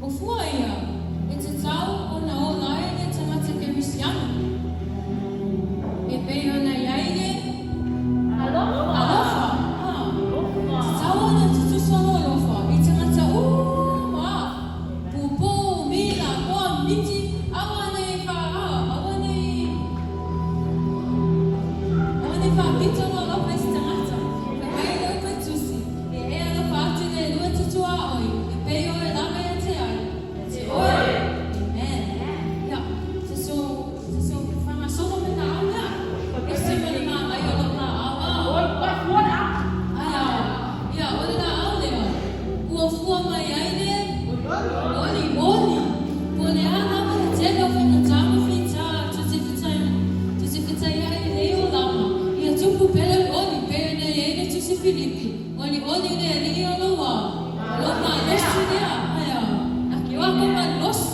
O fua ia, e tatau ona ola ai le tagata Kerisiano. E pei ona i ai le alofa. E tatau ona tutusa lou alofa i tagata uma, puupuu, mila, koa, miti, aua nei fa, aua nei, aua nei faapito lou alofa i se tagata. Fai mai le upu i Tusi, E e alofa atu i le Alua e tutuaoi, e pei o oe lava ia te ai, te oe. Amen. Ia, se so, se so faagasolo le laau lea. Ese ma le manaia o lau laau. Aia, ia, o le laau lea, ua fua mai ai le olioli. Po o le a lava le tele o faigata ma fita tou te fetai, tou te fetaiai i lenei olaga, ia tupu pea le olioli, pei ona i ai le Tusi Filipi, Olioli i le Alii o lou ao, o lou malosi lea, aia, o lou malosi.